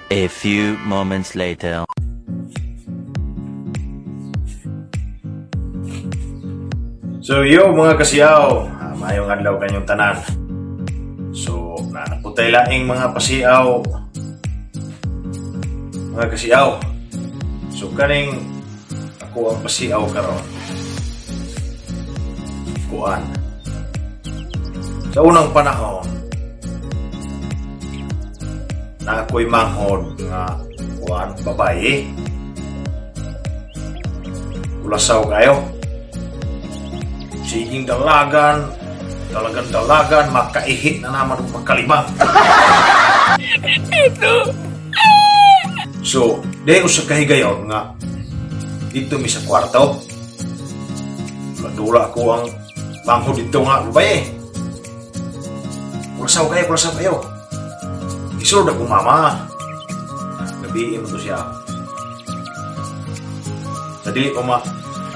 A few moments later. So yo mga kasiyaw, maayong adlaw kanyong tanan. So nanaputay laing mga pasiaw. Mga kasiyaw. So kaning ako ang pasiaw karon. Kuan. Sa unang panahon, na ako'y manghod nga kuan babae. Kulasaw kayo. Siging dalagan, dalagan dalagan, makaihi na naman og makalibang. So, di ko sa kahigayon nga dito mi sa kwarto. Dula ko ang manghod dito nga babae. Kulasaw kayo, kulasaw kayo. Isulod ako mama. Gabiin mo to siya. Sa dili ko ma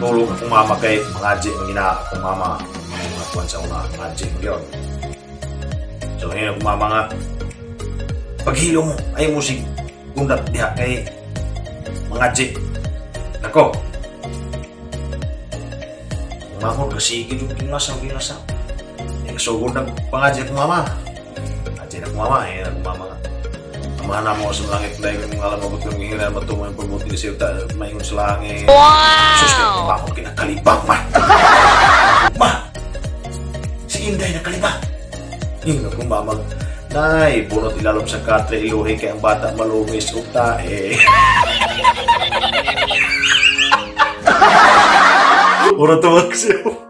tulog akong mama kay mangadji ang ina akong mama mga kuan sa una mangadji mo yun. So ngayon akong mama nga paghilo mo ay mo si kundat diha kay mangadji. Nako. Manghod kasi yung ginasaw ginasaw. Eh, sugod na pangadji akong mama. Adji na akong mama eh akong mama nga. Amahan na mo sa langit dahil kung alam mo kung hihiran mo ito mo yung sa yuta maingon sa langit. Wow! Sus, kaya bakit kinakalibang ma? Ma! Si Inday nakalibang. Yung akong mamang, Nay, bunot ilalom sa katre iluhi kay ang bata malumis ug tae. Ora tuwag siya.